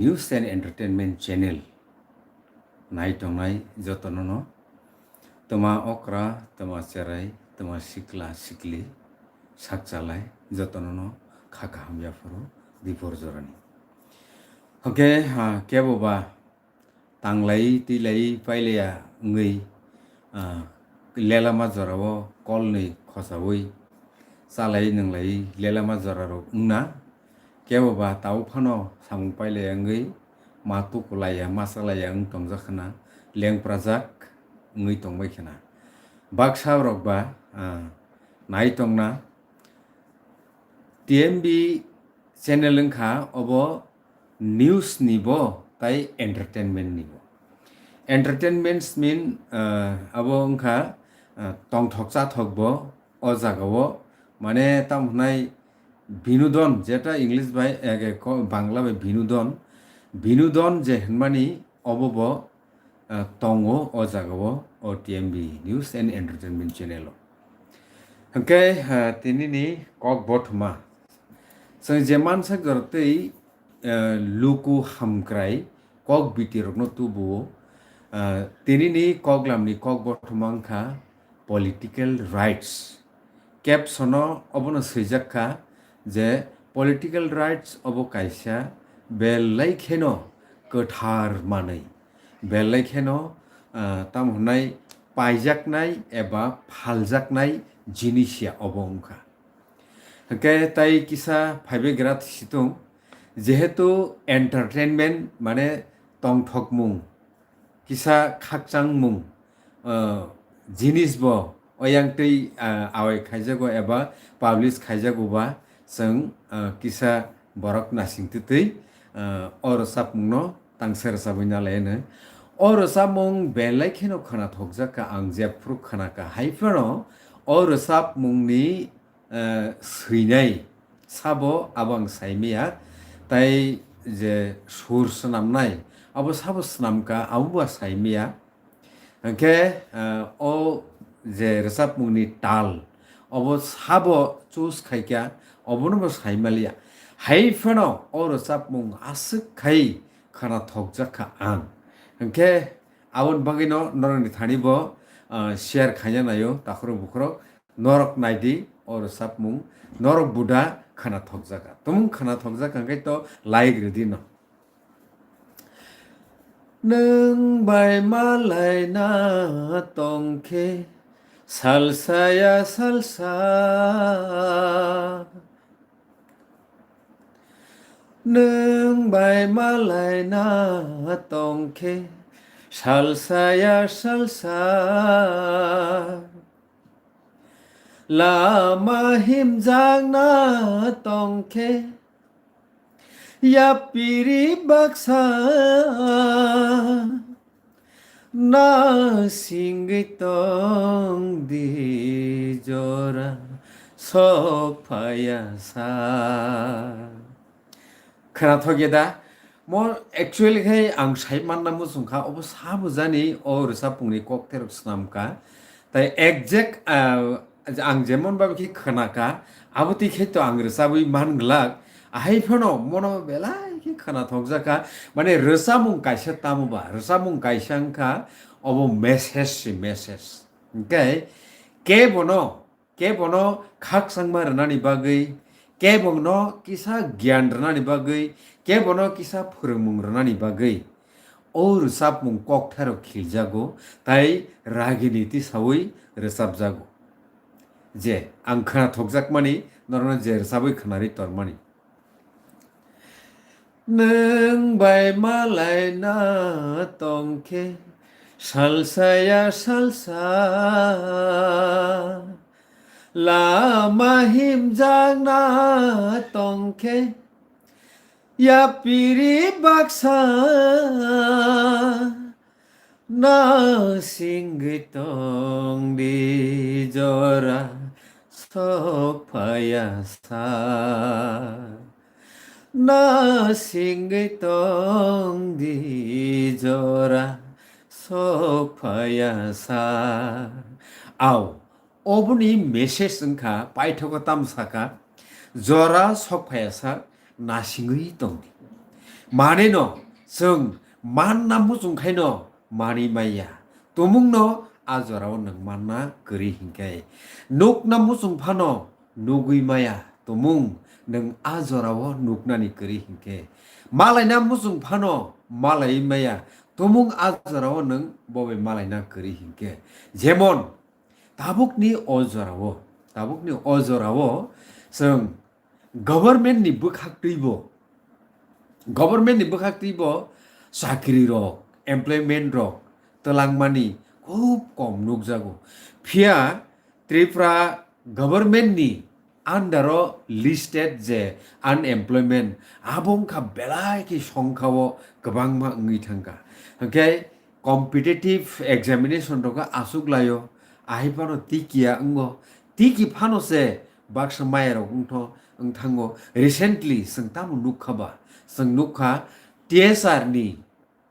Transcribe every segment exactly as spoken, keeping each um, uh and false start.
News and Entertainment Channel nai tongnai jotono no twma okra, twma cherai, twma sikla sikli, sak chalai jotono no kha kaham yaphuru dipor jorani. Hwnkhe, ah, kebo ba tanglai twilai pailaiya wngwi, ah, lelama jorao kolnwi khosaui chalai nwnglai lelama jorarok wngna. Kebo ba tabuk phano samung pailaiya wngwi ma tukulaiya ma chalaiya wng tongjak khna, lengprajak wngwi tongbai khna. Baksa rok ba, ah, nai tongna. T M B channel wngkha obo news ni bo tai entertainment ni bo. Entertainment mean, ah, abo wngkha, ah, tongthok chathok bo o jaga o, mane tamo hwnai binodon, jeta English bai, eh, ko-, Bangla bai binodon, binodon je hwnmani obo bo, ah, tongo o jaga o, o T M B News and Entertainment channel o. Hwnkhe, ah, tini ni kok bothoma. Chwng je mansak jora tei, ah, luku hamkrai kok biti rokno tubuo. Ah, tini ni koklam ni kok bothoma wngkha political rights. Caption o obono swijak kha je political rights obo kaisa belai kheno kwthar manwi, belai kheno, ah, tamo hwnai paijaknai eba phaljaknai jinis ya obo wngkha. Hwnkhe tai kisa phaibai gra situng, jehetu entertainment mane tongthokmung, kisa khakchangmung, ah, jinis bo oyang twi, ah, awai khaijago eba publish khaijago ba chwng, ah, kisa borok nasing twtwi, ah, o rwchapmungno tangsa rwchabwi nalai hwno. O rwchapmung belai kheno khwnathokjak kha, ang jephru khwnakha hai phano o rwchapmungni eh, swinai sabo abo ang saimaya, tai je sur swnamnai abo sabo swnamkha, abo ba saimaya. Hwnkhe, eh, o je rwchapmungni tal obo sabo choose khaikha, obono bo saimaliya. Hai phano o rwchapmung aswk khai khwnathokjak kha ang. Hwnkhe aboni bagwino norokni thani bo, eh, share khaina naio takhorok bukhorok. Norok naidi o rwchapmung, norok buda khwnathokjak kha. Tumung khwnathokjak kha hwnkhe to like rwdi no. Nwng bai malaina tongkhe salsa ya salsa. Nwng bai malaina tongkhe salsa ya salsa. Lama himjakna tongkhe yapiri baksa. Nasingwi tong di jora sok phaya sa. Khwnathok ya da? Mo actually khai ang sai manna muchung kha, obo sabo jani o rwchapmungni kokthairok swnam kha. Tai exact, ah, ang jemon babi khe khwna kha, abo twi khe to ang rwchabwi man glak. Ahai phano mono belai khe khwnathokjak kha. Mane rwchapmung kaisa tamo ba, rwchapmung kaisa wngkha obo message si message. Hwnkhe kebono, kebono khakchangma rwnani bagwi, kebono kisa giyan rwnani bagwi, kebono kisa phwrwngmung rwnani bagwi o rwchapmung kokthairok khiljago, tai ragini tisaui rwchapjago. Je ang khwnathokjakmani, norokno je rwchabwi khwnarwi tormani. Nwng bai malaina tongkhe salsa ya salsa. Lama himjakna tongkhe yapiri baksa. Nasingwi tong di jora sok phaya sa. Nasingwi tong di jora sok phaya sa. Au, oboni message wngkha, paithogo tamo sakha, jora sok phaya sa, nasingwi tong di. Maneno chwng manna muchung khaino manwi maya. Tumungno a jorao nwng manna kwrwi hinkhe, nukna muchung phano nugwi maya. Tumung nwng a jorao nuknani kwrwi hinkhe, malaina muchung phano malaiwi maya. Tumung a jorao nwng bobai malaina kwrwi hinkhe. Jemon, tabukni o jorao, tabukni o jorao chwng government ni bwkhak twibo, government ni bwkhak twibo chakri rok, employment rok twlangmani khub kom nukjago. Phiya Tripura government ni under o listed je unemployment, abo wngkha belai khe songkha o kwbangma wngwi thangkha. Hwnkhe competitive examination rok aswk laio, ahai phano tikiya wngo, tiki phano se baksa maya rok wngtho, wngthango. Recently chwng tamo nukha ba, chwng nukha T S R ni,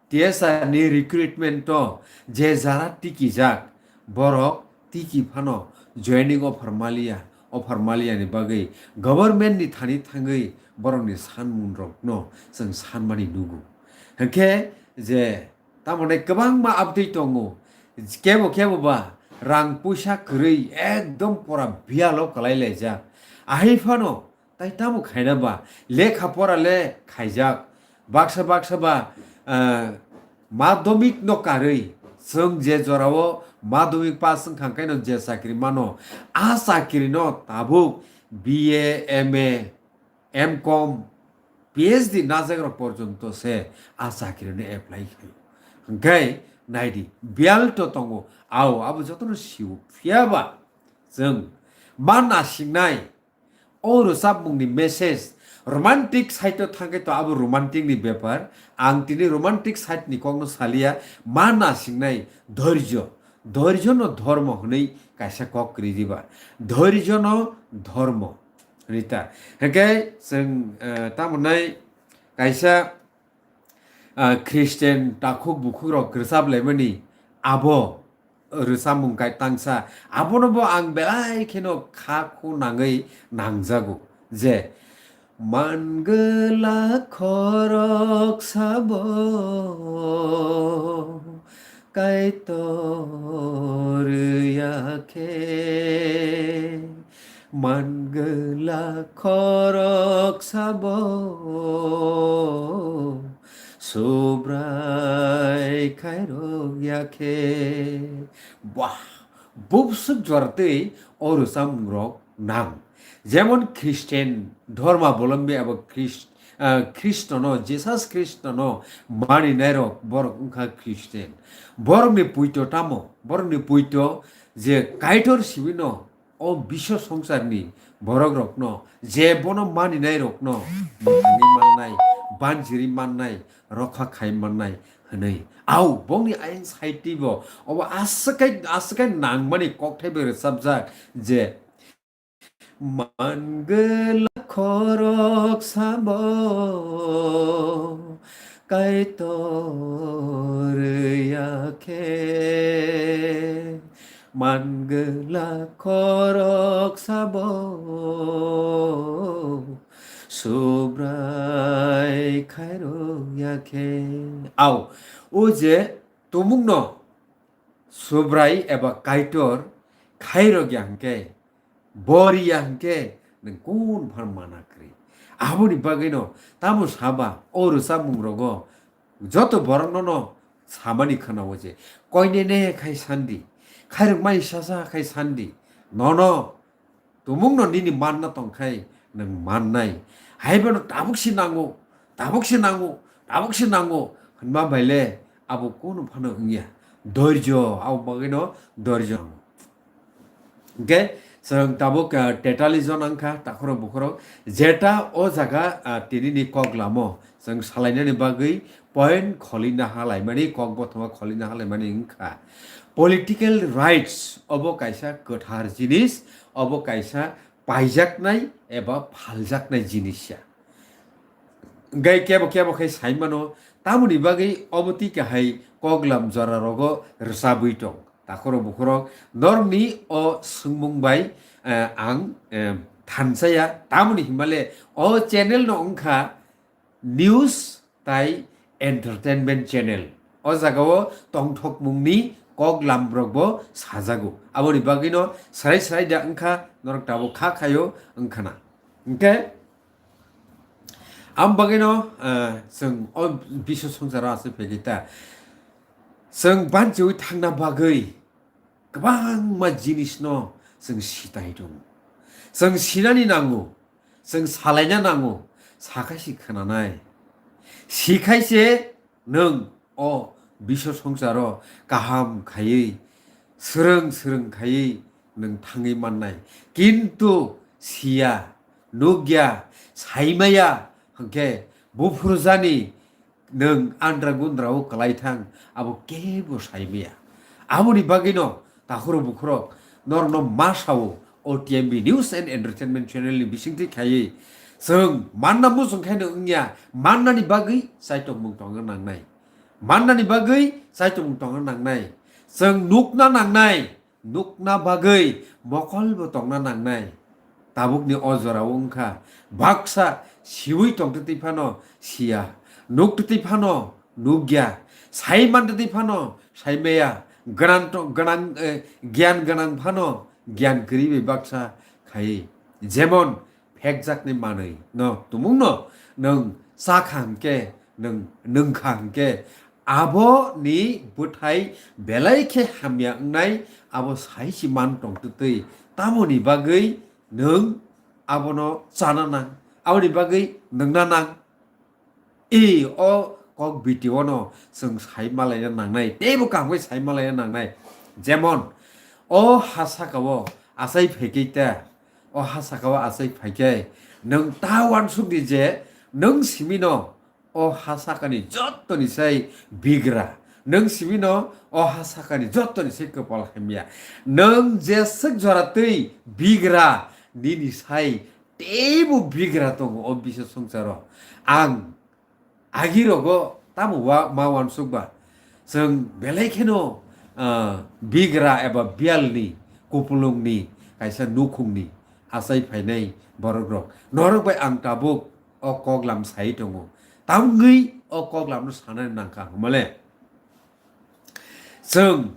T S R ni recruitment o je jara tikijak, borok tiki phano joining offer maliya, offer maliya ni bagwi government ni thani thangwi borokni sanmung rokno chwng sanmani nugo. Hwnkhe je tamo nai kwbangma abtwi tongo, kebo kebo ba rang puisa kwrwi ekdom pora biyalo kwlai laijak. Ahai phano tai tamo khaina ba, lekha pora le khaijak, baksa baksa ba, ah, madhyamik no karwi, chwng je jorao madhyamik pass wngkha khaino je chakri mano, a chakri no tabuk B A, M A, M com, P H D najak rok porjonto se a chakri no apply khaio. Hwnkhe naidi, biyal to tongo, ao abo jotono sio. Phiya ba chwng ma nasingnai, o rwchapmungni message romantic side o thangkhe to abo romantic ni bepar. Ang tini romantic side ni kokno saliya, ma nasingnai dhoirjo, dhoirjo no dhormo hwnwi kaisa kok kwrwi diba, dhoirjo no dhormo hwnwi ta. Hwnkhe chwng, eh, tamo nai kaisa ah, Christian takhuk bukhuk rok rwchap laimani abo rwchapmung kai tangsa. Abono bo ang belai kheno kha khu nangwi nangjago je, "Man gwla khorok sabo Kaitor ya khe, man gwla khorok sabo Subrai khairok ya khe." Bah, bubswk jora twi o rwchapmung rok nang. Jemon Christian dhormabolombi abo Christ-, ah, Khristono, Jesus Khristono maninai rok borok wngkha Christian. Borokni puito tamo? Borokni puito je Kaitor sibino o biswa songsarni borok rokno, je bono maninai rokno mwthangwi mannai, banjiri mannai, rokha khai mannai hwnwi. Au, bongni ayang saiti bo obo aswk kai, aswk kai nangmani kokthai bai rwchapjak je, "Man gwla khorok sabo Kaitor ya khe, man gwla khorok sabo Subrai khairok ya khe." Au, o je tumungno Subrai eba Kaitor khairok ya hwnkhe, bor ya hwnkhe, nwng kun phan mana kwrwi. Aboni bagwino tamo saba, o rwchapmung rogo joto borok nono samani khwnao je, "Koinene khai sandi, khairokmani sasa khai sandi, nono tumungno nini manna tongkhai nwng mannai. Haibono tabuk se nango, tabuk se nango, tabuk se nango," hwnma baile abo kunu phano wngya. Dhoirjo, abo bagwino dhoirjo nango. Hwnkhe chwng tabuk, ah, tetalijon wngkha takhorok bukhorok, jeta o jaga, ah, tinini kok lamo chwng salainani bagwi point kholina halaimani, kok bothoma kholina halaimani wngkha. Political rights obo kaisa kwthar jinis, obo kaisa paijaknai eba phaljaknai jinis ya. Hwnkhe kebo kebo khe sai mano, tamoni bagwi obo twi kahai koklam jora rogo rwchabwi tong. Takhorok bukhorok norokni o swngmung bai, eh, ang, eh, thansa ya. Tamoni hinmale o channel no wngkha News tai entertainment channel. O jagao tongthokmungni kok lamrokbo sajago. Aboni bagwino srai srai da wngkha, norok tabuk kha khaio wngkhana. Hwnkhe, am bagwino, eh, chwng o biswa swngcharo aswk phaikhe ta. Chwng banchiwi thangna bagwi kwbangma jinisno chwng sitai tongo. Chwng sinani nango, chwng salaina nango, sakha si khwnanai. Sikhai se nwng o biswa swngcharo kaham khaiwi, swrwng swrwng khaiwi nwng thangwi mannai. Kintu siya, nukya, saimaya hwnkhe buphurjani nwng andra gundra o kwlai thang, abo kebo saimaya. Aboni bagwino takhurok bukhurok norokno ma sao, O T M B News and Entertainment Channel ni bisingtwi khaiwi chwng manna muchung khaino wngya, mannani bagwi chaitokmung tongna nangnai, mannani bagwi chaitokmung tongna nangnai, chwng nukna nangnai, nukna bagwi mokolbo tongna nangnai. Tabukni o jorao wngkha, baksa siwi tongtwtwi phano siya, nuktwtwi phano nukya, sai mantwtwi phano saimaya, gwnang to-, gwnang, eh, giyan gwnang phano giyan kwrwi bai baksa khai. Jemon, phekjakni manwi no tumungno nwng chakha hwnkhe, nwng nwngkha hwnkhe, aboni bwthai belai khe hamya wngnai, abo sai si man tongtwtwi. Tamoni bagwi nwng abono chana nang, aboni bagwi nwngna nang. E, o kok video no chwng sai malaina nangnai, teibo kaham khe sai malaina nangnai. Jemon, o ha saka o achai phaikhe ta, o ha saka o achai phaikhe nwng ta uansuk di je nwng simi no o ha sakani jottoni sai bigra, nwng simi no o ha sakani jottoni sai kwpal hamya. Nwng jeswk jora twi bigra, nini sai teibo bigra tongo o biswa swngcharo. Ang agirogo tamo wa-, ma uansuk ba? Chwng belai kheno, ah, bigra eba biyalni, kupulungni, kaisa nukhungni achai phainai borokrok. Norok bai ang tabuk o koklam sai tongo. Tamgwi o koklamno sanani nangkha hwnmale. Chwng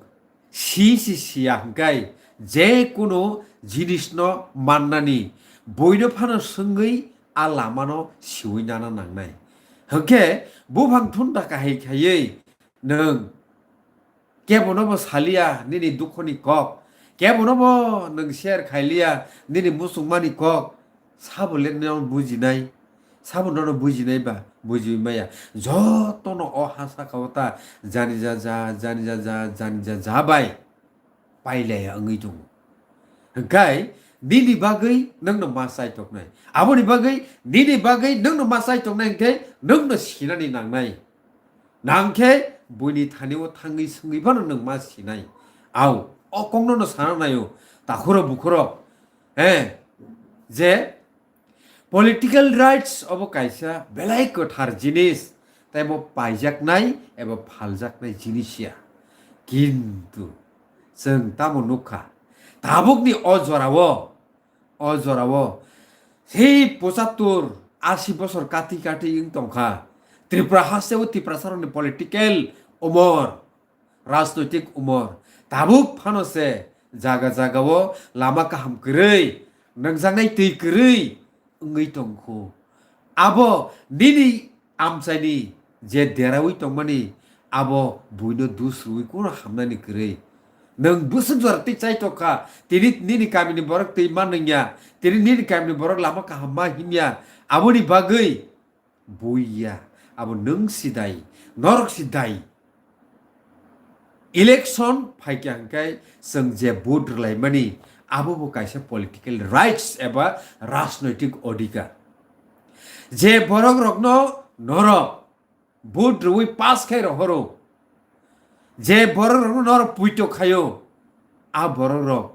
si si siya hwnkhe je kunu jinisno mannani buino phano swngwi a lamano siwi nana nangnai. Hwnkhe buphang thunta kahai khaiwi nwng kebono bo saliya nini dukhoni kok, kebono bo nwng share khailiya nini muchungmani kok, sabo le nono bujinai, sabo nono bujinai ba bujiwi maya. Jotono o ha saka o ta jani ja ja, jani ja ja, jani ja ja bai pailaya wngwi tongo. Hwnkhe nini bagwi nwngno ma chaitoknai, aboni bagwi nini bagwi nwngno ma chaitoknai hwnkhe nwngno sinani nangnai. Nangkhe buini thani o thangwi swngwi phano nwng ma sinai. Au, o kokno no sana naio, takhurok bukhurok. Eh, je political rights obo kaisa belai kwthar jinis, tei bo paijaknai eba phaljaknai jinis ya. Kintu chwng tamo nukha, tabukni o jorao, o jorao sei pochattor, asi bosor kati kati wng tongkha. Tripura hasteo Tiprasarokni political umor, rajnoitik umor tabuk phano se jaga jagao lama kaham kwrwi, nangjaknai twi kwrwi wngwi tongkhu. Abo nini amchaini je deraui tongmani, abo buino dus rwui kunu hamnani kwrwi. Nwng bwswk jora twi chaitok kha, tini nini kamini borok twi man nungya, tini nini kamini borok lama kaham ma himya, aboni bagwi buiya, abo nwng sidai, norok sidai. Election phaikha hwnkhe chwng je vote rwlaimani, abo bo kaisa political rights eba rajnoitik odhikar. Je borok rokno norok vote rwui pass khai rohoro, je borok rokno norok puito khaio, a borok rok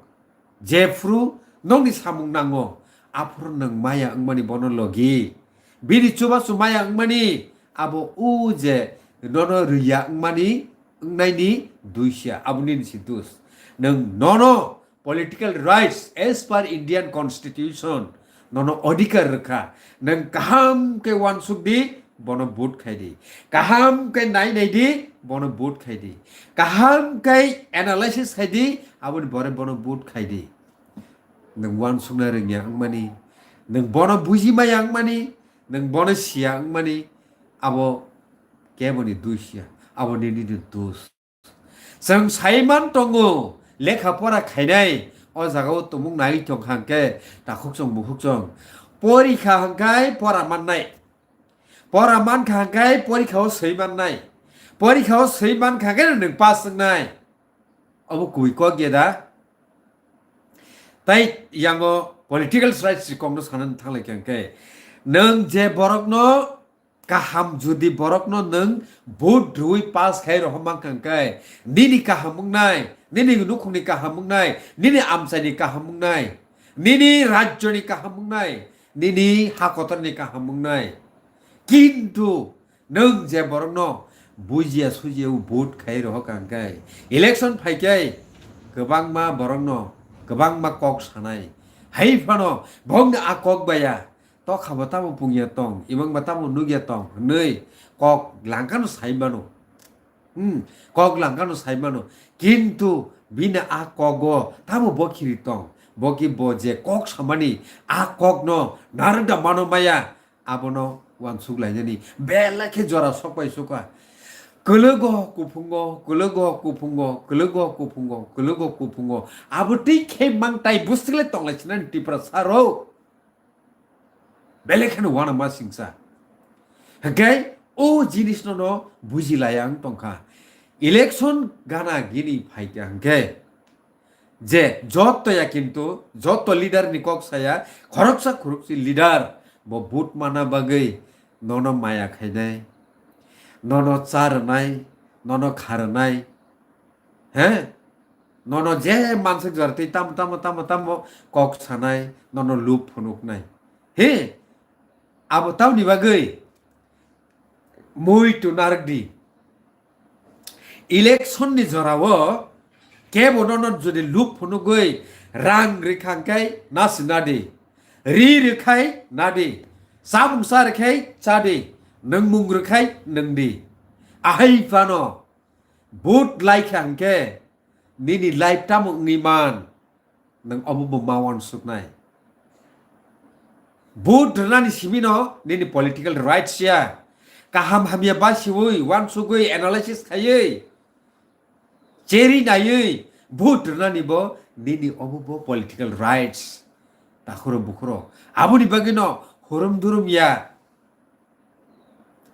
jephru nokni samung nango, aphuru nwng maya wngmani bono logi. Bini chubachu maya wngmani abo o je nono rwya wngmani wngnaini duisa, abo nini si dus. Nwng nono political rights as per Indian Constitution nono odhikar rwkha. Nwng kaham khe uansuk di, bono vote khai di. Kaham khe nai nai di, bono vote khai di. Kaham khe analysis khai di, aboni pore bono vote khai di. Nwng uansukna rwngya wngmani, nwng bono buji maya wngmani, nwng bono siya wngmani, abo keboni dusya, abo nini ni dus. Chwng saiman tongo, lekha pora khainai, o jagao tumung nai tong kha hwnkhe takhuk chwng bukhuk chwng. Porikha hwnkhe pora mannai. Pora mankha hwnkhe porikha o swi mannai. Porikha o swi mankha hwnkhe nwng pass wngnai. Obo kubui kok ya da? Tai yango political rights ni kokno sanani thanglai kha hwnkhe, nwng je borokno kaham jodi borokno nwng vote rwui pass khai rohor mankha hwnkhe, nini kaham wngnai, nini nukhungni kaham wngnai, nini amchaini kaham wngnai, nini rajyoni kaham wngnai, nini ha kotorni kaham wngnai. Kintu nwng je borokno bujiya sujiya vote khai rohor kha hwnkhe, election phaikhai kwbangma borokno kwbangma kok sanai. Hai phano bongni a kok baya, tokha bo tamo pungya tong, imang bo tamo nukya tong hwnwi kok langkano sai mano. Hmm, kok langkano sai mano. Kintu bini a kogo tamo bo khiri tong. Bo ki bo je kok samani a kokno narwkda mano maya, abono uansuk lainani belai khe jora sok bai sukha. Kwlwgo kuphungo, kwlwgo kuphungo, kwlwgo kuphungo, kwlwgo kuphungo. Abo twi khe mang tai bwswk le tonglai sinani Tiprasa rok. Belai kheno uanama singsa. Hwnkhe o jinisno no buji laya wng tongkha. Election gana gini phaikha hwnkhe je jotto ya kintu jotto leader ni kok saya, khoroksa khoroksa leader bo vote mana bagwi nono maya khainai, nono cha rwnai, nono kha rwnai, he? Nono je mansuk jora twi tamo, tamo, tamo, tamo kok sanai, nono lup phunuknai. He? Abo tamni bagwi mui tu narwk di. Election ni jorao kebo nono jodi lup phunugwi rang rwkha hwnkhe nasi nadi, ri rwkhai nadi, chamung cha rwkhai chadi, nwngmung rwkhai nwngdi. Ahai phano vote laikha hwnkhe nini life tamo wngwi man, nwng obo bo ma uansuknai. Vote rwnani simino nini political rights ya. Kaham hamya basiwi, uansugwi, analysis khaiwi, cheri naiwi vote rwnani bo nini obo bo political rights. Takhuro bukhuro. Aboni bagwino hurum durum ya.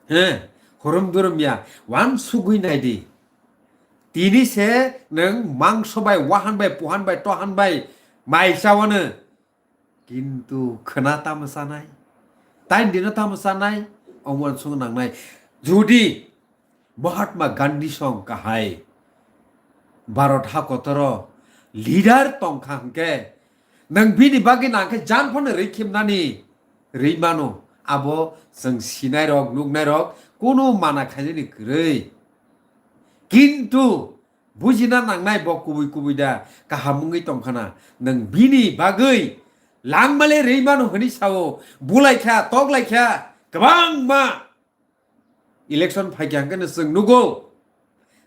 He, hurum durum ya. Uansugwi naidi. Tini se nwng mangso bai, wahan bai, puhan bai, tohan bai mai chawano. Kintu khwna tamo chanai, tain dino tamo chanai, omo uansuk nangnai. Jodi Mahatma Gandhi song kahai Bharat ha kotoro leader tongkha hwnkhe, nwng bini bagwi nangkhe jan phano rwi khimnani rwi mano. Abo chwng sinai rok, nuknai rok kunu mana khainani kwrwi. Kintu bujina nangnai bo kubui kubui da kaham wngwi tongkhana. Nwng bini bagwi langmale rwi mano hwnwi sao, bulaikha, toklaikha, kwbangma election phaikha hwnkhe no chwng nugo.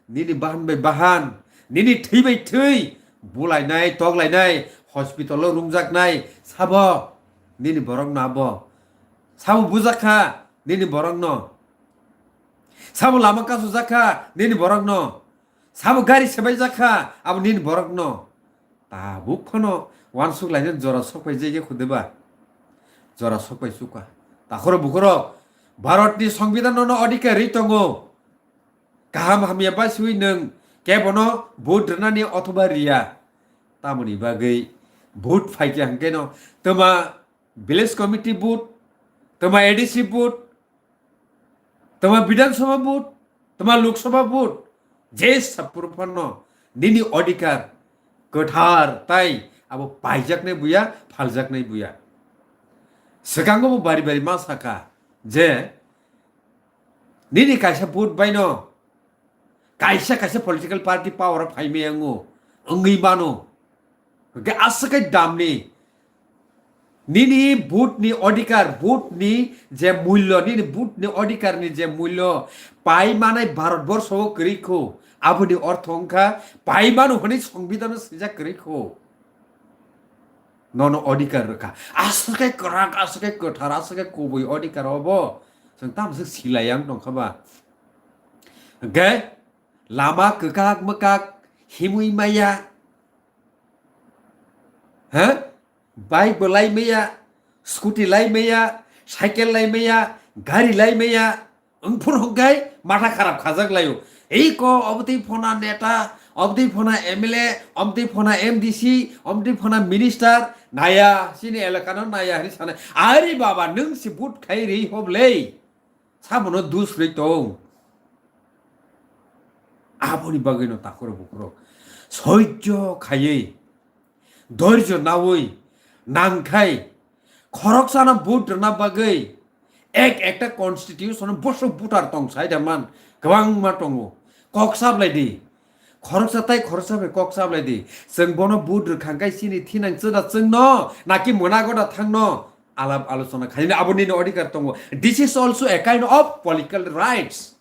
Nini bahan bai bahan, nini thwi bai thwi bulainai, toklainai, hospital o rungjaknai, sabo nini borok no abo. Sabo bujakha nini borok no. Sabo lama kasu jakha nini borok no. Sabo gari sebai jakha abo nini borok no. Tabuk phano uansuk lainani jora sok pai jai khe khudeba. Jora sok pai sukha. Takhoro bukhoro Bharat ni Songbidan no adhikar ri tongo. Kaham hamya basiwi nwng kebono vote rwnani othoba riya. Tamoni bagwi vote phaikha hwnkhe no twma village committee vote, twma A D C vote, twma Bidhan Sabha vote, twma Lok Sabha vote, je saphuru phano nini odhikar kwthar tai abo paijaknai buya, phaljaknai buya. Swkango bo bari bari ma sakha je nini kaisa vote baino kaisa kaisa political party power o phaimaya wngo, wngwi mano. Hwnkhe aswk khe damni Nini vote ni odhikar, vote ni je mulyo, nini vote ni odhikar ni je mulyo, pai manai Bharat borsho o kwrwi kho, aboni ortho wngkha pai mano hwnwi songbidhano swijak kwrwi kho. Nono odhikar rwkha. Aswk khe kwrak, aswk khe kwthar, aswk khe kubui odhikar obo. Chwng tamo se silai yang tongkha ba. Hwnkhe lama kwkak mwkak himwi maya. Ha? Bike bo lai maya, scooty lai maya, cycle lai maya, gari lai maya. Wngphuru hwnkhe matha kharap khajak laio. Ei ko obotwi phona neta, obotwi phona M L A, obotwi phona M D C, obotwi phona minister, naya, chini elakano naya hwnwi sanai. Ari baba, nwng se vote khai ri hoblei. Sabono dus rwi tong. Aboni bagwino takhurok bukhurok soijo khaiwi, doirjo nawi, nangkhai khoroksano vote rwna bagwi ek ekta constitution bosok voter tong sai da man, kwbangma tongo. Kok sablai di. Khoroksa tai khoroksa bai kok sablai di. Chwng bono vote rwkha hwnkhe chini thinang chwda chwngno, naki mwnago da thangno. Alap alochona khaina abo nini odhikar tongo. This is also a kind of political rights.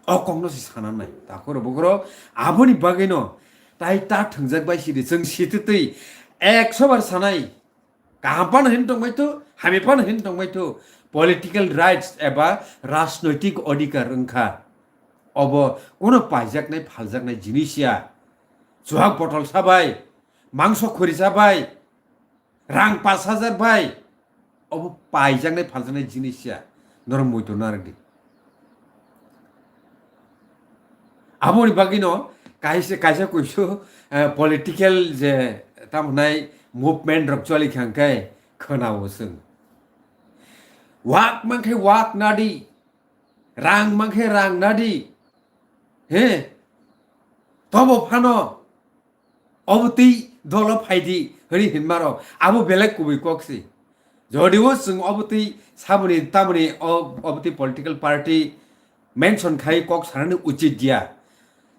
O kokno se sana nai. Takhoro bukhoro aboni bagwino tai ta thwngjak bai sidi. Chwng sititwi ekso bar sanai. Kaham phano hin tongbai thu, hamya phano hin tongbai thu. Political rights eba rajnoitik odhikar wngkha. Obo kono paijaknai, phaljaknai jinis ya. Chuhak botol sabai, mangso khuri sabai, rang pash hajar bai, obo paijaknai, phaljaknai jinis ya. Norok muitu narwk di. Aboni bagwino kaisa, kaisa kuisu, eh, political je tamo hwnai movement rok choli kha hwnkhe khwnao chwng. Wak mankhe wak nadi, rang mankhe rang nadi. He, tobo phano obotwi dolo phaidi hwnwi hinmaro, abo belai kubui kok se. Jodio chwng obotwi saboni tamoni o-, obotwi political party mention khai kok sanani uchit ya.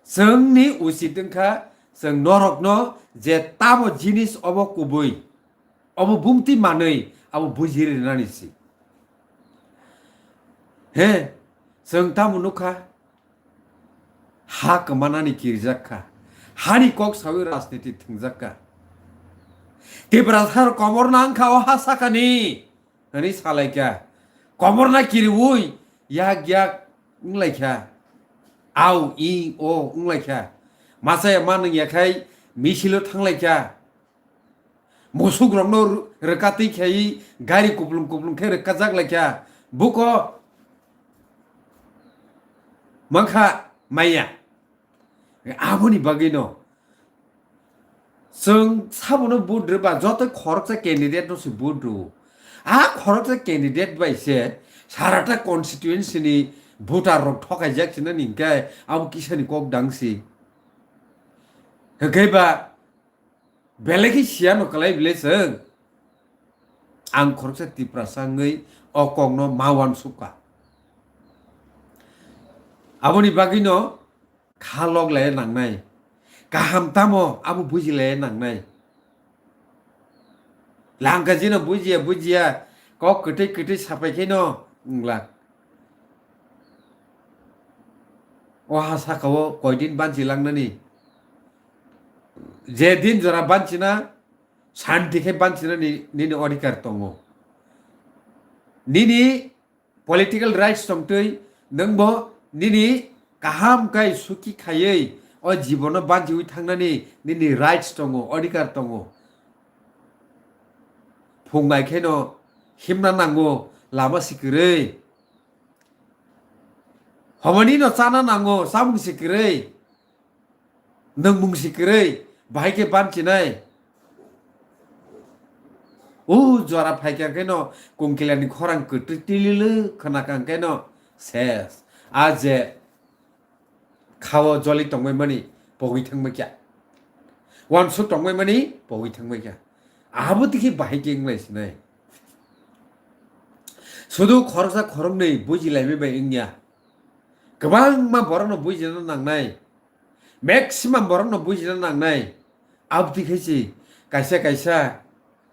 Chwngni uchit wngkha chwng norokno je tamo jinis obo kubui, obo bumti manwi abo buji rinani si. He, chwng tamo nukha, ha kwmanani kirijak kha, hani kok sawi rajniti thwngjak kha. Tiprasa komor nang kha o ha sakani, hwnwi salai kha. Komorna kiriwi yak yak wnglai kha. Au, i, o wnglai kha. Masa ya ma nung ya khai misilo thanglai kha. Musuk rokno rw-, rwkatwi khaiwi gari kuplung kuplung khe rwkajak lai kha. Buko mankha maya. Aboni bagwino chwng sabono vote rwba, joto khoroksa candidate no se vote rwo. A khoroksa candidate bai se sarata constituency ni voter rok thokaijak sinani hinkhe abo kisani kok dang si. Hinkhe ba belai khe siya no kwlai bile chwng. Ang khoroksa Tiprasa wngwi o kokno ma uansuk kha. Aboni bagwino kha lok lai nangnai. Kaham tamo abo buji lai nangnai. Langka jino bujiya bujiya kok kwtwi kwtwi sapai kheno wngla. O ha saka o koi din banchi langnani. Je din jora banchina, shanti khe banchinani nini odhikar tongo. Nini political rights tongtwi nwngbo nini kaham kai suki khaiwi o jibono banchiwi thangnani nini rights tongo, odhikar tongo. Phung bai kheno himna nango, lama si kwrwi. Homoni no chana nango, chamung si kwrwi. Nwngmung si kwrwi, bahai khe banchinai. O jora phaikha kheno kungkilani khorang kwtwi tilili khwnakha kheno ses. A je khao joli tongmani pogwi thangbai kha. Wansuk tongmani pogwi thangbai kha. Abo tiki bahai khe wnglai sinai. Sudu khoroksa khoroknwi bujilaimai bai wngya. Kwbangma borokno bujina nangnai. Maximum borokno bujina nangnai. Abdi khe se Kaisa kaisa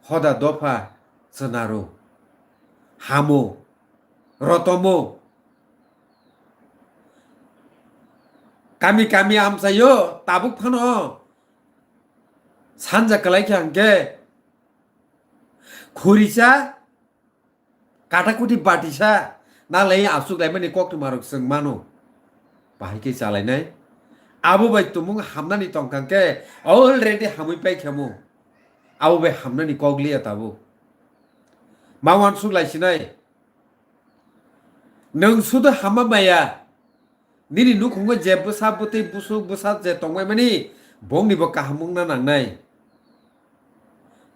hoda dopha chwnaro, hamo, rotomo. Kami kami amchaio tabuk phano sanja kwlai khe hwnkhe khurisa katakuti batisa nalai aswk laimani koktwmarok chwng mano. Bahai khe chalainai. Abo bai tumung hamnani tongkha khe already hamwi paikhamo. Abo bai hamnani kok liya tabuk. Ma uansuk laisinai. Nwng sudu hamma maya. Nini nukhungo je bwsa bwtwi busuk bwsa je tongbaimani, bongnibo kaham wngna nangnai.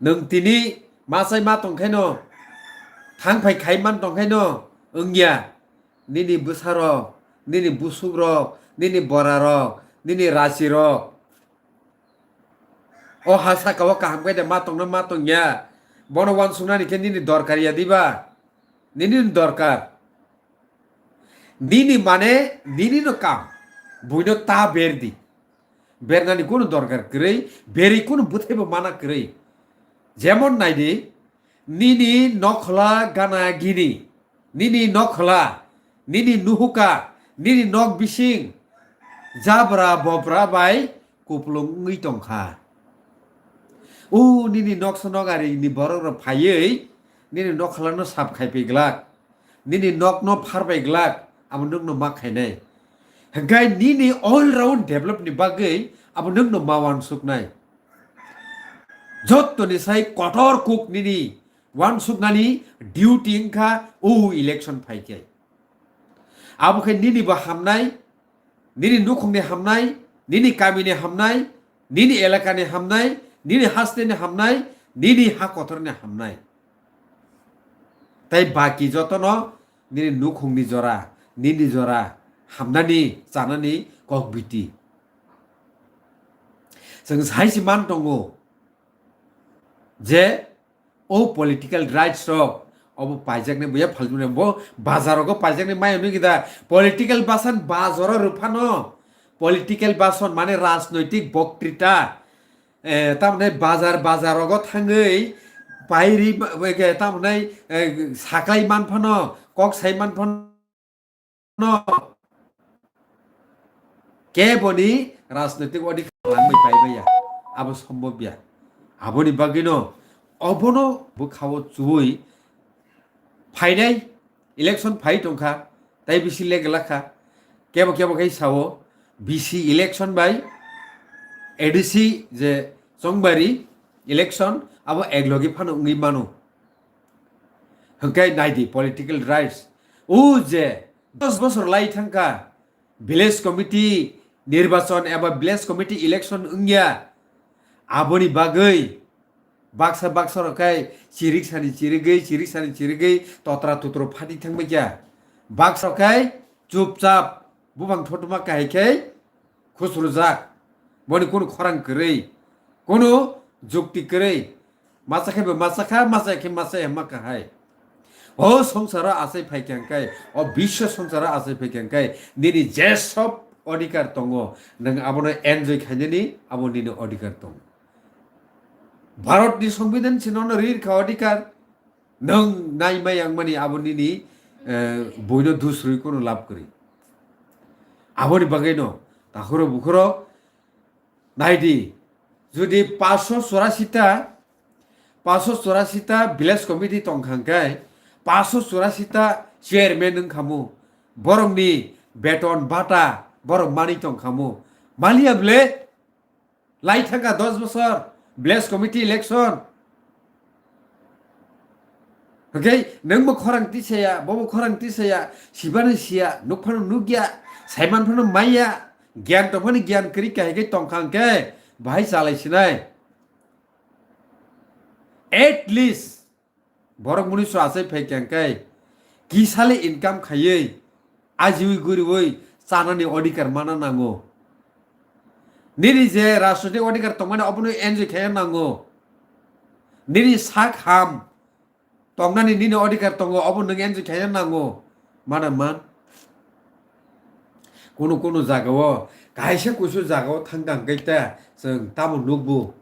Nwng tini machai ma tongkhaino, thangphai khai man tongkhaino wngya. Nini bwsarok, nini busukrok, nini borarok, nini rasirok. O ha saka o kaham khe de ma tongna ma tongya. Bono uansuknani khe nini dorkar ya diba? Nini dorkar. Nini mane nini no kam. Buino ta ber di. Bernani kunu dorkar kwrwi, beri kunu bwthaibo mana kwrwi. Jemon naidi, nini nokhla gana gini, nini nokhla, nini nuhuka, nini nok bising, jabra bobra bai kuplung wngwi tongkha. O nini noksa nogarini borokrok phaiwi nini nokhlano sap khaipai glak, nini nokno pharbai glak, abo nwngno ma khainai. Hwnkhe nini all round develop ni bagwi abo nwngno ma uansuknai. Jottoni sai kotor kuk nini uansuknani duty wngkha o election phaikhe. Abo khe nini bo hamnai, nini nukhungni hamnai, nini kamini hamnai, nini elakani hamnai, nini hasteni hamnai, nini ha kotorni hamnai. Tai baki jotono nini nukhungni jora, nini jora hamnani, chanani kok biti. Chwng sai se man tongo je o political rights rok obo paijaknai buya phalmani bo bazarogo paijaknai mai hwnwi kida political basan bazaro rwphano political basan mane rajnoitik boktrita, eh, tamne bazar bazarogo thangwi pairi ma-, ke tamne, eh, saklai manphano kok sai manphano no keboni rajnoitik odhikar langwi paibaiya, abo sombobya. Aboni bagwino obono bwkhao chuwi phainai election phai tongkha, tai bisi leglakha. Kebo kebo khai sao bisi election bai A D C je Chongbari election abo eklogi phano wngwi mano. Hwnkhe naidi political rights. O je dos bosor lai thangkha, village committee nirbachon eba village committee election wngya. Aboni bagwi baksa baksa rok khai chirik sani chirigwi, chirik sani chirigwi totra totro phati thangbaikha. Baksa rok khai chupchap bubang thotma kahai khai khusrujak. Boni kunu khorang kwrwi, kunu jukti kwrwi. Macha khe bo macha kha, macha khe macha ya ma kahai. O songsaro achai phai khe hwnkhe, o biswa songsaro achai phai khe hwnkhe, nini je sob odhikar tongo, nwng abono enjoy khainani abo nini odhikar tongo. Bharatni Songbidan se nono rir kha odhikar, nwng nai mai yang mani abo nini, eh, buino dusrwi kunu lab kwrwi. Aboni bagwino takhuro bukhuro naidi, jodi paanch sho churasi ta, paanch sho churasi ta village committee tongkha hwnkhe, paanch sho churasi ta chairman wngkhamu, borokni beton bata borok mani tongkhamu, maliya bwle? Lai thangkha dos bosor village committee election. Hwnkhe nwngbo khorang tisaya, bobo khorang tisaya, sibani siya, nukphano nukya, saiman phano maya, gyan tongphani gyan kwrwi kahai khe tongkha hwnkhe bahai chalai sinai. At least borok muni so achai phai khe hwnkhe kisale income khaiwi ajiwi guriwi chanani odhikar mana nango. Nini je rajnoitik odhikar tongmani obono enjoy khaina nango. Nini sak ham tongnani nini odhikar tongo, obo nwng enjoy khaina nango. Mana man? Kunu kunu jagao, kaisa kuisu jagao thangkha hwnkhe ta chwng tamo nukbo.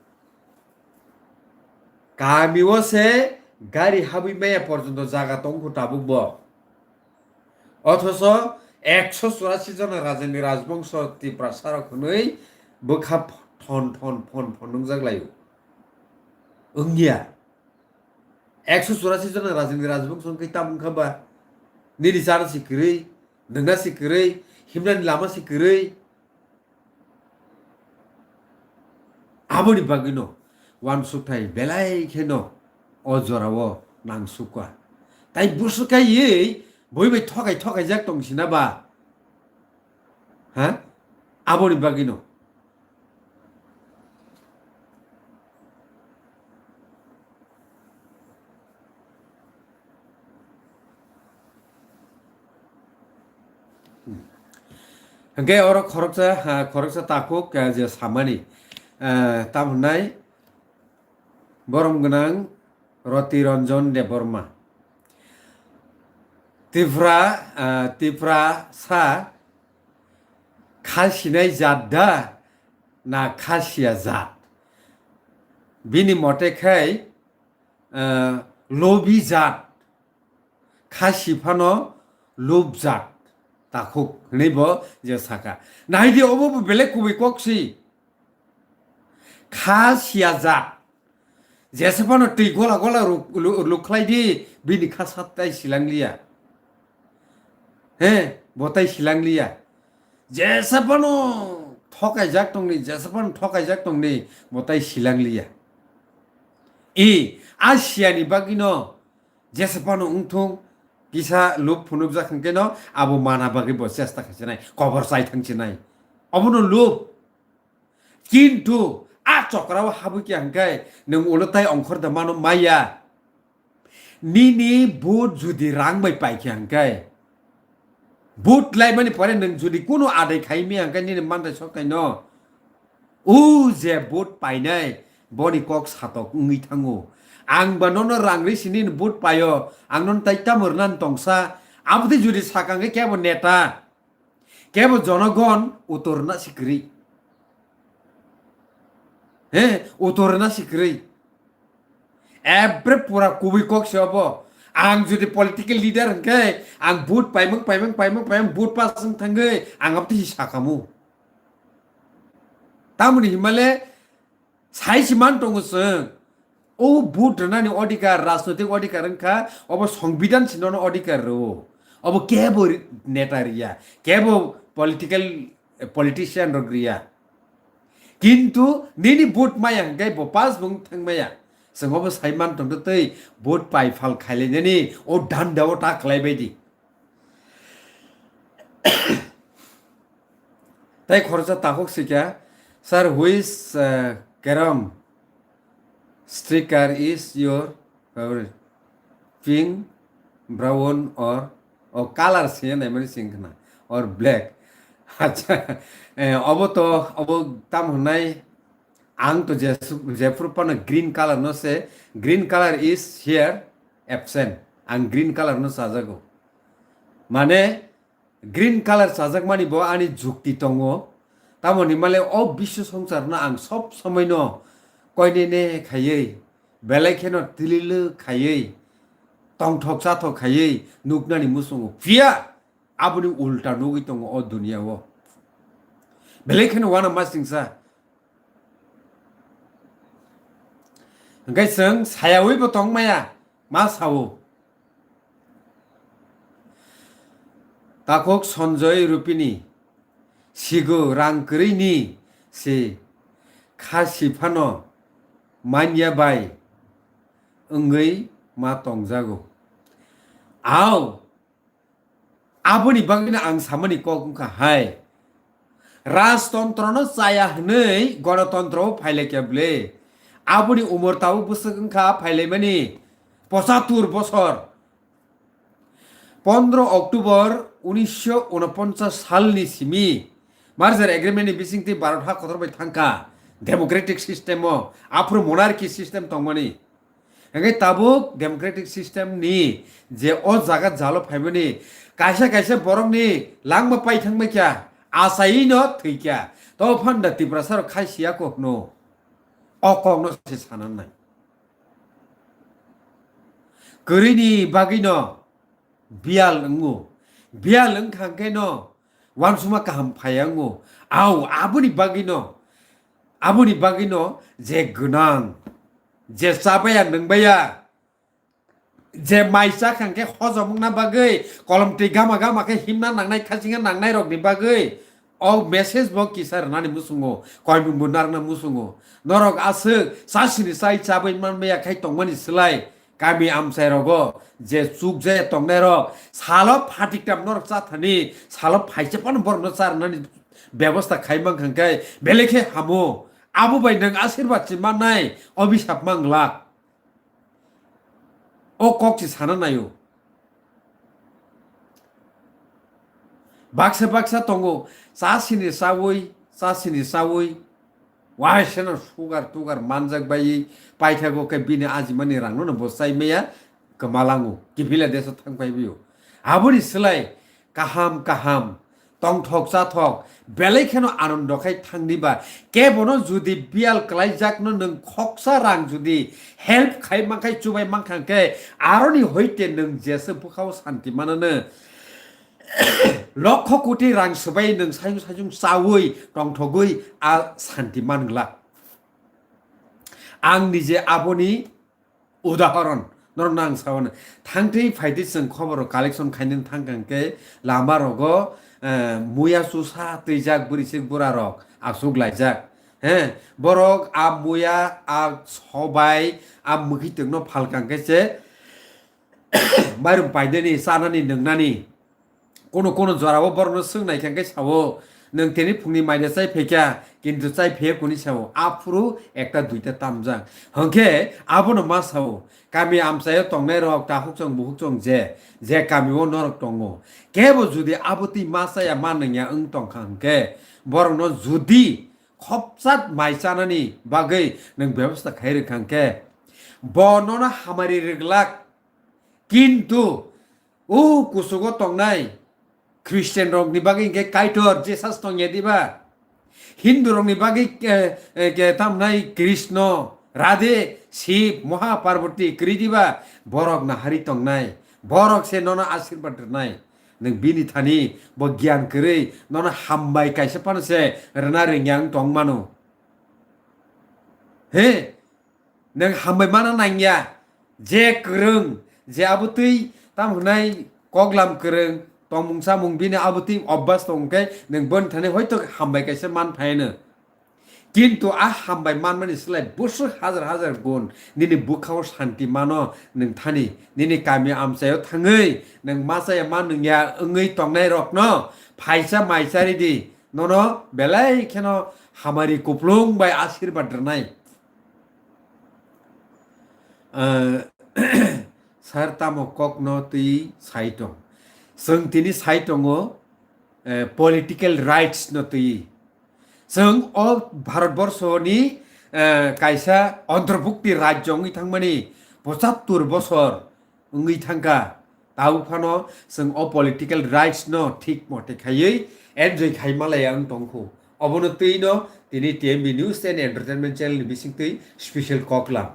Kami o se gari habwi maya porjonto jaga tongkhu tabuk bo. Othoso ekso churasi jona rajani rajbongso Tiprasa rok hwnwi bwkha thon thon phon phon nungjak laio. Wngya. Ekso churasi jona rajani rajbongso wngkhe tamo wngkha ba? Nini chana si kwrwi, nwngna si kwrwi, himnani lama si kwrwi. Aboni bagwino uansukthai belai kheno o jorao nangsukha. Tai bwswkaiwi bui bai thokai thokaijak tong sina ba? Ha? Aboni bagwino. Hwnkhe oro khoroksa, ah, khoroksa takhuk, ah, je samani, ah, tam hwnai borom gwnang Roti Ranjan Debbarma. Tipra, ah, Tiprasa kha sinai jat da na kha siya jat? Bini mote khai, ah, lobi jat. Kha si phano lubjak takhuk hwnwi bo je saka. Nai di, obo bo belai kubui kok si. Kha siya jat. Jesa phano twi gola gola ruk-, lu-, lukhlai di, bini kha sat tai silang liya. He, bo tai silang liya. Jesa phano thokaijak tongni, jesa phano thokaijak tongni, bo tai silang liya. I, a siyani bagwino jesa phano wngthung, kisa lub phunukjak hwnkhe no abo mana bagwi bo chesta khaichinai, kobor chai thangchinai. Obono lub. Kintu a chokra o habwi khe hwnkhe nwng ulo tai ongkhor da mano maya. Nini vote judi rang bai pai khe hwnkhe, vote laimani pore nwng judi kunu adai khai maya hwnkhe nini mantai soktai no. O je vote painai, boni kok satok wngwi thango. Ang ba nono rang ri sini ni vote paio, ang nono tai tamo rwnani tongsa, abotwi judi sakang khe kebo neta, kebo jonogon utor rwna si kwrwi. He, utor rwna si kwrwi. Ebre pura kubui kok se obo. Ang jodi political leader hwnkhe, ang vote paimang, paimang, paimang, paimang, vote pass wng thangwi, ang abotwi si sakamu. Tamoni himale, sai si man tongo chwng. O vote rwnani odhikar, rajnoitik odhikar wngkha, obo songbidan si nono odhikar rwo. Obo kebo ri-, neta riya, kebo political, politician rok riya. Kintu nini vote maya hwnkhe bo pass bo wng thang maya. Chwng obo sai man tongtwi tei vote pai phal khailainani o danda o ta khlai baidi. Tai khoroksa takhuk sikha, "Sir, which, uh, carom sticker is your favorite? Pink, brown or," o, color se naimani sing khna, "or black?" Acha, eh, obo to, obo tam hwnai, ang to je, jephru phano green color no se, green color is here absent. Ang green color no chajago. Mane, green color chajakmani bo ani jukti tongo. Tamoni himale o biswa songsarno ang sob somoino koinene khaiwi, belai kheno tililo khaiwi, tongthok chathok khaiwi nuknani muchungo. Phiya aboni ulta nugwi tongo o duniya o. Belai kheno uanamasingcha. Hwnkhe chwng sayawi bo tongmaya, ma sao. Takhuk Sanjay Rupini, sigo rang kwrwini se kha si phano manya bai wngwi ma tongjago. Ao, aboni bagwino ang samani kok wngkha hai, rajtontrono chaya hwnwi gonotontro o phailaikha bwle. Aboni umor tabuk bwswk wngkha phailaimani pochatur bosor. Pondro October unisho unoponchas salni simi merger agreement ni bisingtwi Bharat ha kotor bai thangkha democratic system o, aphuru monarchy system tongmani. Hingke tabuk democratic system ni je o jaga jalo phaimani kaisa kaisa borok ni langma paithang maikha, achaino thwikha, to phanda Tiprasa rok khai siya kok no, o kok no se sananai. Kwrwini bagwino biyal wngo. Biyal wngkha hwnkhe no uansukma kaham phaiya wngo. Au, aboni bagwino, aboni bagwino je gwnang, je chabaya nwngbaya, je mai chakha hwnkhe hojom wngna bagwi kolom twi gama gama khe himna nangnai, khachingna nangnai rokni bagwi o message bo kisa rwnani muchungo, koimung bo narwkna muchungo. Norok aswk chasini chai chabwi manmaya khai tongmani slai kami amchai rogo je chukjaya tongnai rok salo phatiktam norok chathani, salo phaisa phano borokno charwnani bebosta khai mankha hwnkhe belai khe hamo. Abo bai nwng asirwad se mannai, obisap manglak. O kok se sana naio. Baksa baksa tongo, chasini chawi, chasini chawi, waisano sugar tugar manjak bai paithago khe bini ajimani rangno no bo chai maya, kwmalango, kiphila deso thang pai bio. Aboni slai kaham kaham, tongthok chathok, belai kheno anondo khai thangni ba, kebono judi biyal kwlaijakno nwng khoksa rang judi help khai mankhai, chubai mankha hwnkhe, aroni hoite nwng jesa bwkhao santi manano. Lokho koti rang swbai nwng sayung sayung chawi tongthogwi a santi manglak. Ang nije aboni udahoron norokno ang sao, thangtwi phaitwi chwng khobor rok collection khainani thangkha hwnkhe lama rogo, eh, muya chusa twijak bwrwi sik bura rok aswk laijak. He, borok a muya, a sobai, a mwkhwtwng no phalkha hwnkhe se mairum painani, chanani, nwngnani. Kono kono jorao borokno swng naikha hwnkhe sao, "Nwng tini phungni maida chai phaikha, kintu chai phaiya kuni?" sao. Aphuru ekta duita tamjak. Hwnkhe abono ma sao, kami amchaio tongnai rok takhuk chwng bukhuk chwng je, je kamio norok tongo, kebo judi abo twi ma chaya ma nungya wng tongkha hwnkhe, borokno judi khopchat mai chanani bagwi nwng bebosta khai rwkha hwnkhe, bo nono hamari rwglak. Kintu o kuchugo tongnai Christian rokni bagwi hwnkhe Kaitor Jesus tongya diba? Hindu rokni bagwi, eh, eh, ke tamnai Krishno, Radhe, Shiv, Moha Parvati kwrwi diba? Borok nahari tongnai, borok se nono asirwad rwnai. Nwng bini thani bo giyan kwrwi, nono hambai kaisa phano se rwna rwngya wng tong mano. He, nwng hambai mana nangya, je kwrwng, je abo twi tam hwnai koklam kwrwng, tongmung chamung bini abo twi obvas tong khe nwng boni thani hoito hambai kaisa man phaino. Kintu a hambai manmani slai bwswk hajar hajar gun nini bwkhao santi mano nwng thani, nini kami amchaio thangwi nwng ma chaya ma nungya wngwi tongnai rokno phaisa mai chari di. Nono belai kheno hamari kuplung bai asirwad rwnai. Eh, sir tamo kokno twi sai tong? Chwng tini sai tongo, eh, political rights no twi. Chwng o Bharat Borso ni, eh, kaisa antorbhukti rajyo wngwi thangmani pochattor bosor wngwi thangkha. Tabuk phano chwng o political rights no thik mote khaiwi enjoy khai malaya wng tongkhu. Obono twi no tini T M B News and Entertainment channel ni bisingtwi special koklam.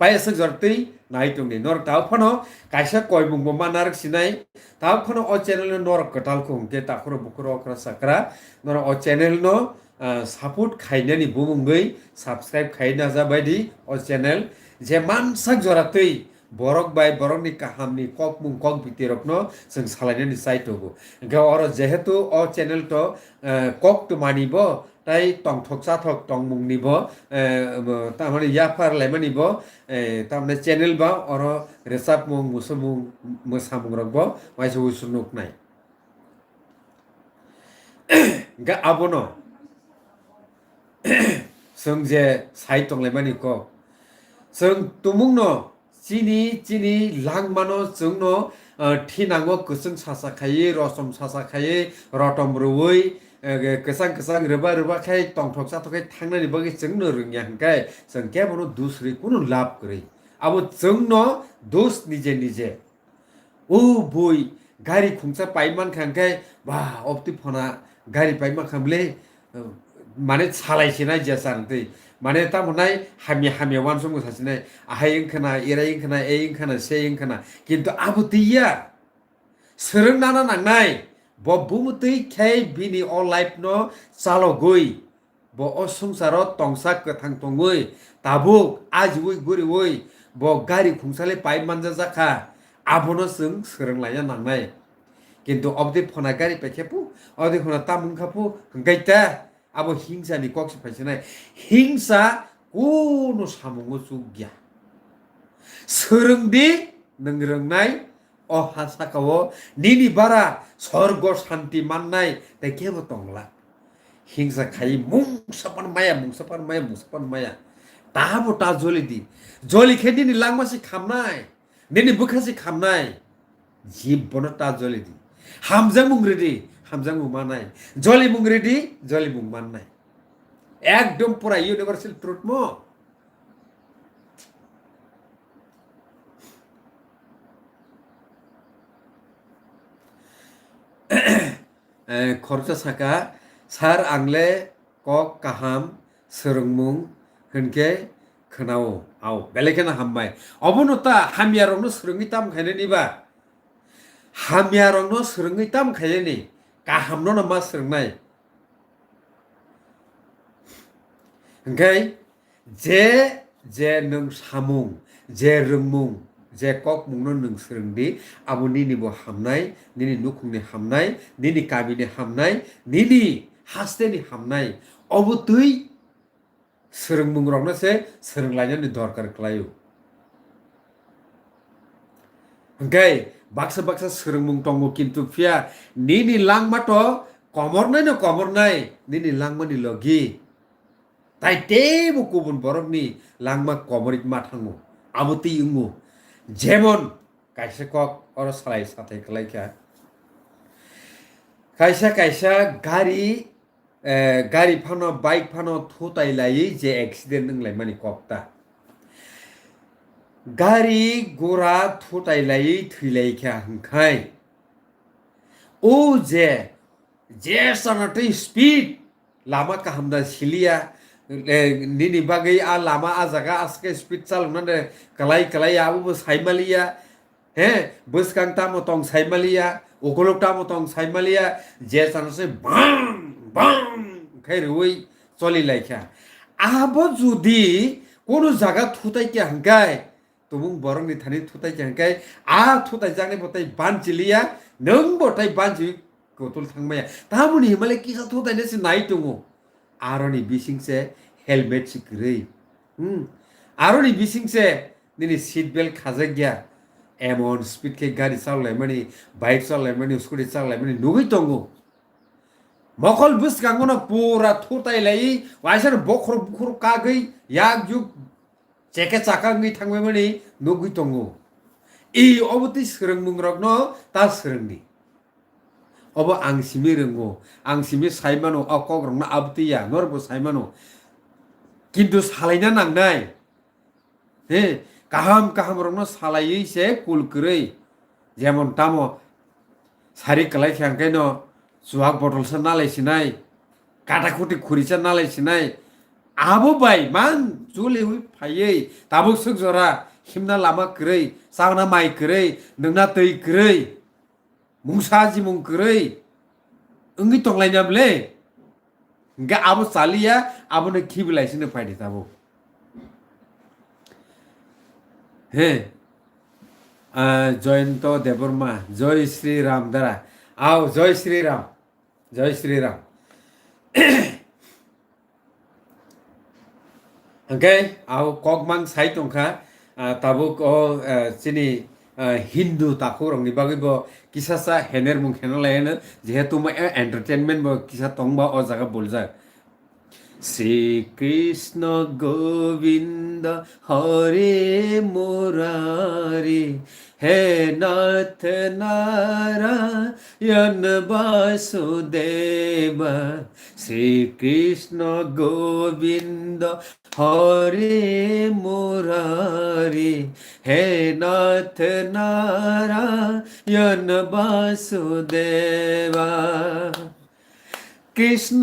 Payaswk jora twi nai tongdi. Norok tabuk phano kaisa koimung bo ma narwk sinai. Tabuk phano o channel no norok kwtal khu hwnkhe takhuro bukhuro okra sakra. Norok o channel no, ah, support khainani bumungwi subscribe khai naja baidi o channel. Je mansak jora twi borok bai borokni kahamni kokmung kok biti rokno chwng salainani chai tongo. Hwnkhe oro jehetu o channel to, eh, kok twmani bo, tai tongthok chathok tongmungni bo, eh, bo, tamani yaphar laimani bo, eh, tamani channel ba oro rwchapmung, musamung, mwsamung rok bo waisa wuisu nuknai. Hwnkhe abono chwng je sai tonglaimani kok, chwng tumungno chini, chini langmano chwngno, ah, thinango kwchwng sacha khaiwi, rosom sacha khaiwi, rotom rwui, eh, kwchang kwchang rwba rwba khai tongthok chathok khai thangnani bagwi chwngno rwngya hwnkhe chwng kebono dus rwi kunu lab kwrwi. Abo chwngno dus nije nije. O bui gari khungsa pai mankha hwnkhe, ba, opti phona gari pai mankha mle, eh, mane salai sinai je chang twi. Mane tamo nai hamya hamya wansukmung sa sinai. Ahai wngkhana, irai wngkhana, ei wngkhana, sei wngkhana. Kintu abo twi ya. Swrwng nana nangnai. Bo bumutwi khe bini o life no chalogwi. Bo o swngcharo tongsa kwthang tongwi. Tabuk ajiwi guriwi. Bo gari khungsale pai manjajak kha. Abono chwng swrwng laina nangnai. Kintu obdi phona gari paikhe pu, obdi phona tamung kha pu, hwnkhe ta. Abo hingsa ni kok se phaisinai. Hingsa kunu samungo chukya. Swrwng di nwng rwngnai o ha saka o nini bara sorgo shanti mannai tei kebo tongla. Hingsa khai mungsa pan maya, mungsa pan maya, mungsa pan maya. Tabo ta joli di. Joli khe nini langma si khamnai. Nini bwkha si khamnai. Jibbono ta joli di. Hamjakmung ridi, hamjakmung mannai. Jolimung ridi, jolimung mannai. Ekdom pura universal truth mo. Eh, khoroksa saka, "Sir, ang le kok kaham swrwngmung hwnkhe khwnao." Au, belai kheno hambai. Obono ta hamyarokno swrwngwi tam khainani ba? Hamyarokno swrwngwi tam khainani? Kahamno no ma swrwngnai. Hwnkhe je, je nwng samung, je rwngmung, je kokmungno nwng swrwng di, abo nini bo hamnai, nini nukhungni hamnai, nini kamini hamnai, nini hasteni hamnai. Obo twi swrwngmungrokno se swrwnglainani dorkar kwlaio. Hwnkhe baksa baksa swrwngmung tongo, kintu phiya nini langma to komornai no komornai, nini langmani logi. Tai teibo kubun borokni langma komorwi ma thango. Abo twi wngo. Jemon kaisa kok oro salai sathai kwlai kha. Kaisa kaisa gari, eh, gari phano, bike phano thutai laiwi je accident wnglaimani kok ta. Gari gura thutai laiwi thwi lai kha hwnkhe. O je, je sana twi speed lama kaham da siliya, eh, nini bagwi a lama a jaga aske speed chaloknani kwlai kwlai abo bo saimaliya, he, bwskang tamo tong saimaliya, ukuluk tamo tong saimaliya, je chana se bang bang khai rwui choli laikha. Abo judi kono jaga thutai kya hwnkhe, tubung borokni thani thutai kha hwnkhe, a thutai jaknai bo tai banchiliya, nwng bo tai banchi kotul thangmaya. Tamoni himale kisa thutai nasi nai tongo. Aroni bising se helmet si kwrwi. Hmm. Aroni bising se nini seat belt khajak ya. Emon speed khe gari chalaimani, bike chalaimani, scooty chalaimani nugwi tongo. Mokol bwskango no pura thutai lai, waisa no bokhorok bukhorok kagwi yak juk cheke chaka wngwi thangbaimani nugwi tongo. I obo twi swrwngmungrokno ta swrwngdi. Obo ang simi rwngo, ang simi saimano, o kokrokno abotwi ya, norokbo saimano. Kintu salaina nangnai. He, kaham kahamrokno salaiwi se kul kwrwi. Jemon tamo sari kwlai khe hwnkhe no chuwak botolsa nalai sinai, kata khuti khurisa nalai sinai. Abo bai man chuliwi phaiwi tabuk swk jora himna lama kwrwi, chana mai kwrwi, nwngna twi kwrwi, mungsa jimung kwrwi wngwi tonglaina bwle? Hwnkhe abo chaliya, abono khibilaisino phaidi tabuk. He. Ah, Joyonto Debbarma, Joy Sri Ram dara. Ao, Joy Sri Ram. Joy Sri Ram. Hwnkhe, ao kokmang sai tongkha, ah, tabuk o, ah, chini, ah, Hindu takhukrokni bagwi bo kisasa henermung hena lai heno, jehetu mo, eh, entertainment bo kisa tongba o jaga buljak. Shrikrishna গোবিন্দ Hare মুরারি, hey নাথ নারায়ণ বাসুদেবা। শ্রীকৃষ্ণ গোবিন্দ Hare মুরারি, hey নাথ নারায়ণ বাসুদেবা। Krishna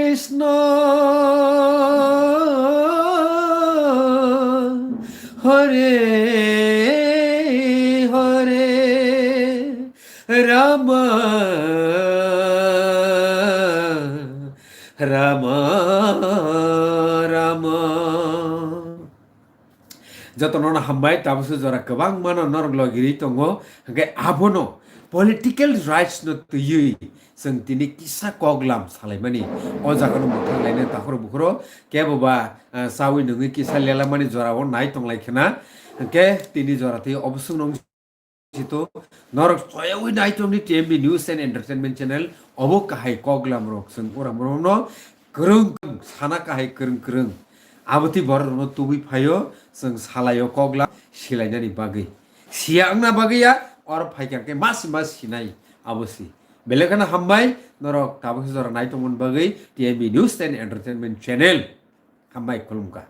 Krishna, Hare Hare, Rama Rama Rama. Jotono no hambai, tabukhe jora kwbangma no norok logirwi tongo, hwnkhe abono political rights no twiwi chwng tini kisa koklam salaimani. O jagano mwthang lainai takhoro bukhoro kebo ba, ah, chawi nungwi kisa lelamani jorao nai tonglai khna, hwnkhe tini jora twi obosong nong sito norok soyawi nai tongni T M B News and Entertainment Channel. Obo kahai koklam rok chwng ura moro no kwrwng kwrwng sana kahai kwrwng kwrwng. Abotwi borok rokno tubui phaio chwng salaio koklam silainani bagwi. Siya wngna bagwi ya, oro phaikha khe mas mas sinai abo si. Belai kheno hambai norok tabukhe jora nai tongmani bagwi T M B News and Entertainment Channel. Hambai khulumkha.